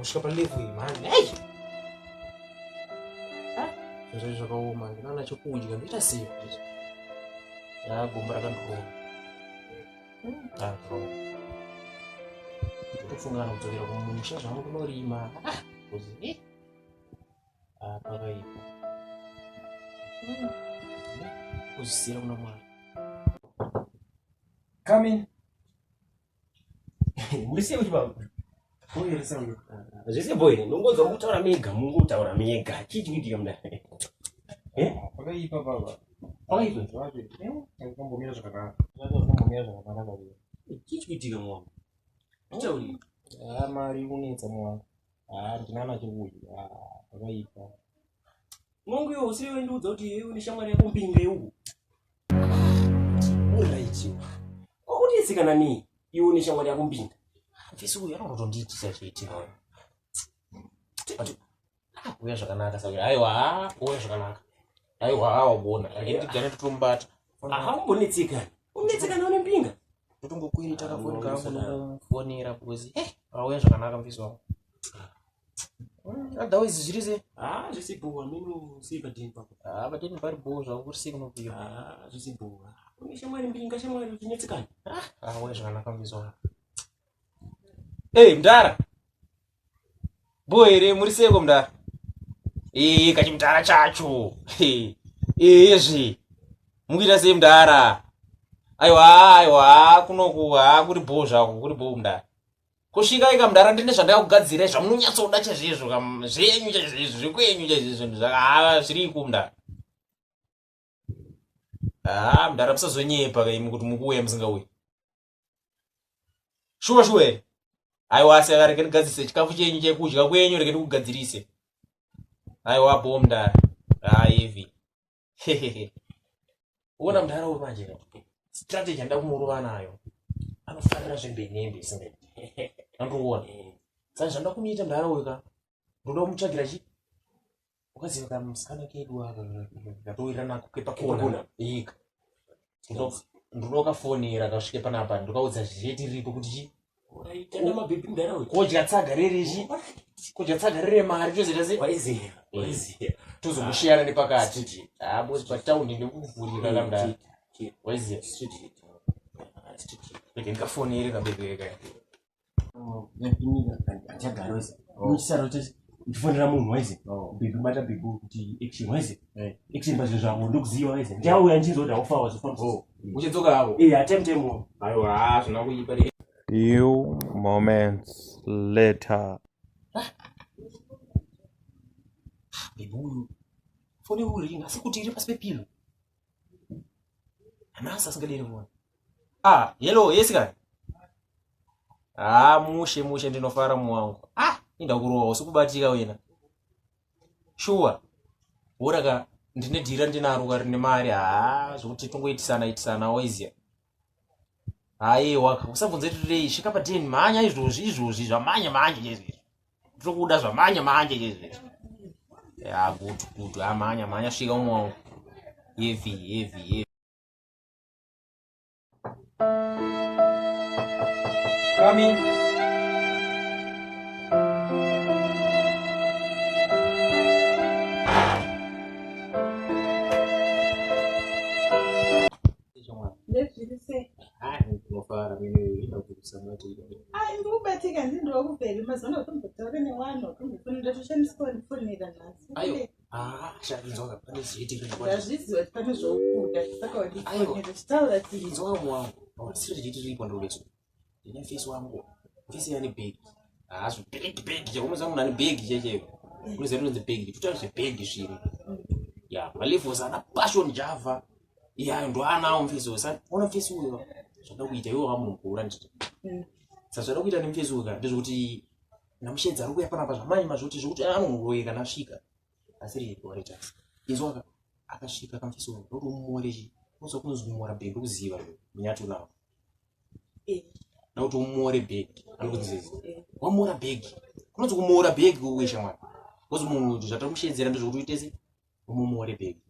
Kusvika palevel iyi mhani. Hey! Zvinhu zvacho zvakaoma, ndinaona chekudya, ndoita sei izvi? Ya gomba rakandirova. Ah, zvakaoma. Ndotofunga kana kudzokera kumusha zvangu kunorima. Ah, kuzi eh. Ah, pakaipa. Kuzvisiyira kuna Mwari. Come in. Muri sei kuti baba? Zvese boy, ndongonzwa kutaura mega, mungotaura mega. Chii chikuitika mudare? Eh? Pakaipa baba. Pakaipa? Zvakambomira zvakanaka. Zvakambomira zvakanaka. Chii chikuitika mwana? Tauri. Ah, mari kunetsa mwana. Ah, ndinana chekudya. Ah, pakaipa. Mwangu iwe usiri wendiudza kuti iwe une shamwari yako mbinga iwe. Uright. Kwakunetsekana nei? Iwe une shamwari yako mbinga. Mfisi uyu anotondiitisa chete. But ah, uya zvakanaka saka aiwa, uya zvakanaka. Aiwa, wabona. Rege ndigare totombata. Ahaumbonetsekani. Unetsekana une mbinga. Totongokwirita kafoni kangu nokufonera because eh, auya zvakanaka mfisi wangu. Otherwise zviri sei? Ah, zvisi bho, ameno sei padeni pako. Ah, padeni pari bho zvako kuri sei kunobvira. Ah, zvisi bho. Une shamwari mbinga shamwari uchinetsekana. Ah, uya zvakanaka mfisi wangu. Hey, mdara. Bho here muri seiko mdara? Eh, kachimdara chacho. Eh, zve. Mukuita sei mdara? Aiwa, aiwa, kunoku, ah, kuri bho zvako, kuri bho mdara. Kusvika ika mdara ndine zvandakakugadzira zvamunonyatsoda chaizvo zvenyu chaizvo zvekwenyu chaizvo zvaka zviriko mdara. Ah, mdara musazonyepa kaimi kuti mukuuya musingauyi. Shuwa shuwa here? Aiwa asi rege ndigadzirise chikafu chenyu chekudya kwenyu rege ndikugadzirise. Aiwa bho mdara. Ah, heavy. Uona mdara uyu manje strategy yandida kumurova nayo anofarira zvembenembe isingaiti. Andikuona. Saka zvandida kumuita mdara uyu ka ndoda kumutsvagira chi ukaziva kamusikana kedu aka katowirirana nako kepakona ika ndoda kafonera kasvike panapa ndokaudza zvete riripo kuti chi kodya tsaga rerichi kodya tsaga rere mari tozoita sei Waiziya. tozomushiyana nepakati ah boss pataundi ndekuvhurira kamdara waiziya rege ndikafonere kabebe kaya uchifonera munhu waize bhebhi bata bhebhi kuti action waize action pazvinhu zvako ndokuziva waize ndichauya ndichinzwa kuti haufa wazofamba uchidzoka havo eh time time aiwa hazvina kuipa Few moments later. Bhebhi uyu foni uri asi kuti iri pasi pepilo hanasi asingadiri kuona ah hello yes kani ah mushe mushe ndinofara muwangu ah inda kurowa usikubatika wena shuwa wora ka ndine dhira ndinaro ka rine mari haa zvekuti tongoitisana itisana waiziya haiwa usabvunze tirei svika paten mhanya izvozvi izvozvi zvamanya manje izvi tiri kuda zvamanya manje izvi ya good good amhanya mhanya svika umwe wangu heavy heavy heavy Come in. Ndezviri sei? Ndinofara mene inobvisa mati. Ai, ndikubatika ndini ndokubveri mazuva ano kutombotaura nevanhu watombofonera ndatoshandiswa ndifonera nhasi. Ayo. Ah, sha inzwa pane zviitika Ndazviziva kuti pane zvaukuda saka wandifonera chitaura ti Inzwa kamwe wangu. Siri chitiripo ndobeso. Ndine face wangu. Face yani big. Ah, zvo big big. Chaunoziva munhu ane big checheyo. Unoziva rinonzi big. Tutaura zvebig zviri. Ya, malevels ana passion java. Ya, ndo anawo mfesi uyu. Saka ona mfesi uyu. Zvada kuita iwe wamunhu mukuru anditi. Saka zvada kuita nemfesi uyu ka ndezvekuti namushedza ari kuuya panapa zvamanye mazvoti zvekuti anonhuroye kana asvika. Asi riri kuwaita. Inzwa ka akasvika kamfesi uyu ndokuti umore chi. Unoziva kunonzi kumora bhegi ndokuziva iwe. Munyati unawo. Ndakuti umore bhegi. Anokudzidzisa. Wamora bhegi. Kunonzi kumora bhegi kuwisha mwana. Because munhu zvatamushedzera ndezvekuti uite sei? Umumore bhegi.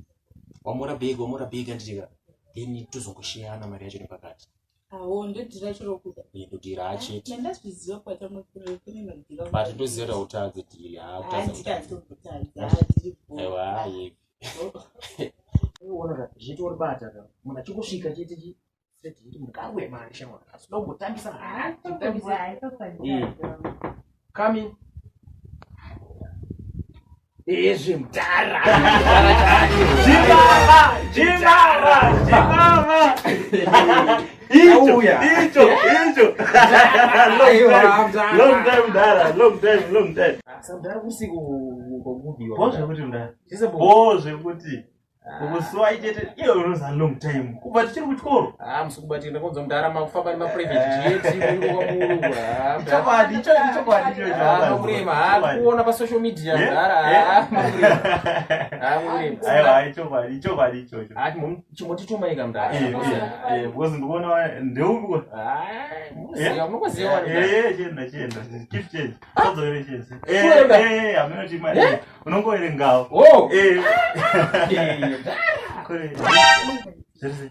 Wamora bhegi, wamora bhegi anditika. Then tozongoshiyana mari yacho nepakati. Awo ndodhira chiro kuda. Ndodhira chete. Ndazviziva kwatamukure kune madhira. But ndoziva kuti hautadze dhiri. Hautadze. Handikatombotadza. Dhiri. Aiwa hayi. Unoona zvichitori bata ka. Munhu achingosvika chete chi strategy munhu kauya mari shamwari. Asi uda kumbotambisa. Come in. Ezvi mudhara. Chibaba, chibaba, chibaba. Icho, icho, icho. Long time, long time mudhara, long time, long time. Saka mudhara usiku kwakubiwa. Bho zvekuti mudhara. Chese bho. Bho zvekuti. Ukusuwa ichete iye unoza long time. Kubva tichiri kuchikoro. Ah, musikubatira ndakonza mudhara makufamba nemaprivate jet muri kwamuri. Ah, mudhara. Chokwadi, icho ichokwadi icho. Ah, makurema. Ah, kuona pa social media mudhara. Ah, makurema. Ah, makurema. Aiwa, ichokwadi, ichokwadi ichocho. Ah, chimbotitumai mudhara. Eh, eh, eh, because ndikuona ndeupi Ah, munoziva, munoziva wani mudhara. Eh, chienda chienda keep change sadzokere change Sure, mudhara. eh eh hameno kuti mari unongoverengawo Oh. eh Eh, mudhara. kore zviri sei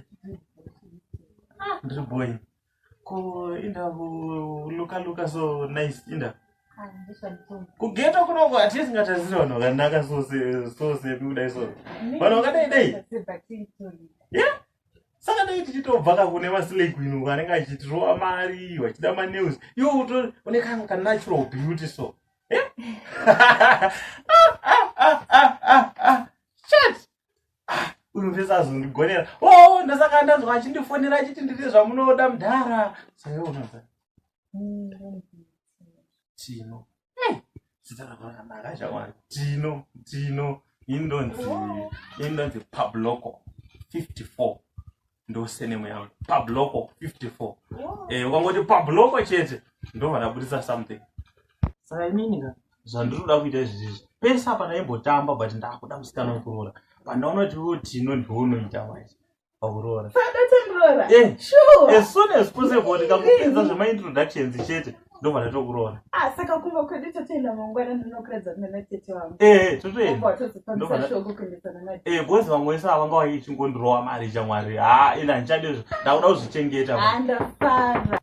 ndiri boy ko inda kuluka luka so nice inda kugeto kunoko hatisingatasiri vanhu vakanaka so so sepi kudai so vanhu vakadai dai Yeah. Saka dai tichitobva ka kune vaslay queen uko anenge achitirova mari vachida manews iwe utori une kangu kanatural beauty so Yeah. Ah, ah, ah, ah, ah, ah. Shit. Ah, uyu mfesi azondigonera o ndosaka ndanzwa achindifonera achiti ndite zvamunoda mudhara saka iwe unonza tino Eh, zita rako rakanaka shamwari tino tino indonzi indonzi pabloko 54 ndo senemu yangu pabloko 54 eh ukangoti pabloko chete ndobva ndabudisa something saka inini ka zvandinoda kuita izvizvi pese apa ndaimbotamba but ndakuda musikana wekuroora pandaona kuti iwo tino ndiwo manje pakuroora Sadatondiroora. Eh, Sure. as soon as possible ndikakupedza zvemaintroductions chete ndobva ndatokuroora Ah, saka kumba kwedu totoenda mangwana ndinokuratidza kuna natete wangu. eh totoenda Obva watozofambisa Ndobva shoko kuendesana naye. Eh, because vamwe vese ava vanga vachingondirowa mari chamwari ha ine handichadi izvo ndakuda kuzvichengeta Ah, ndafara.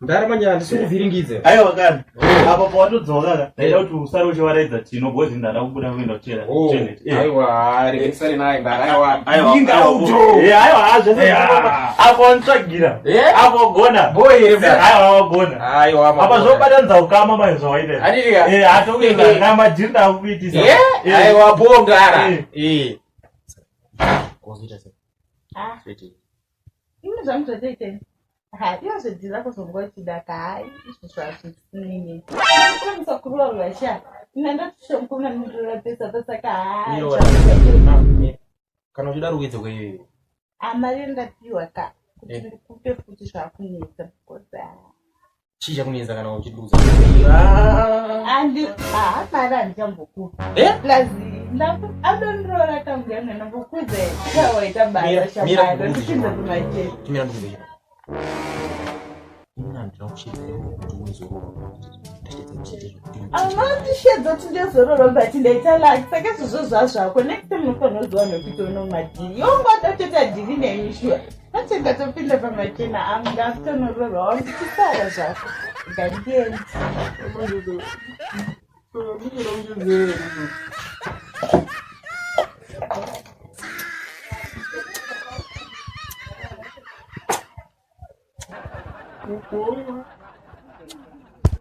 Mudhara manyaya ndisukuvhiringidze. aiwa kana apa pawatodzoka ka ndaida kuti usare uchivaraidza tino because ndada kubuda kuenda kuchera toilet. Eh. Aiwa, rega ndisare naye mudhara. Aiwa. Aiwa, Inga aiwa, auto. eh, aiwa, ha, zvese Yeah. zviriko. Apa wanditsvagira Eh? apa wagona Boy here mudhara. aiwa wagona Aiwa. apa zvobatanidza ukama manje zvawaita izvi. Handiti Eh, hatokuenda kama dhiri ndakukuitisa Eh? Eh. Aiwa, bo mudhara. Eh. Eh. Wazoita sei? Ah, Straight. ini zvangu zvatoita. Ha, iwo zvedhiri rako zvonguva uchida ka hayi izvo zvazvisinei. Ndakwanisa kuroorwa sha. Ina ndotosha mukomana unondiroora pesa pasaka ha. Mira wa- Kana uchida ruwedze kweyoyo. Ah, mari ndapiwa ka. Kuti Eh. ndikupe futi zvakunetsa because ah, Chii chakunetsa kana uchindiudza? Ah. andi ah, mari handichambokupa. Eh? Plus adondiroora kangu yana ndambokudza waita basa Mira, mira, shamwari ndikuudze ndopinza chimwe. kumachena. Chimira ndikuudze chimwe. Ini handina kushedza iwe kuti unozoroora. Ndashedza chete zvekuti Unondishedza kuti ndizororo but ndaita luck saka izvozvo zvazvako next time unofanira kuziva nekuti uno madhiri yongwada kutoita dhiri neni shuwa manje ndatopinda pamachena angu ndakutonororwa wangu chisara zvako ngandiendi Kukuona.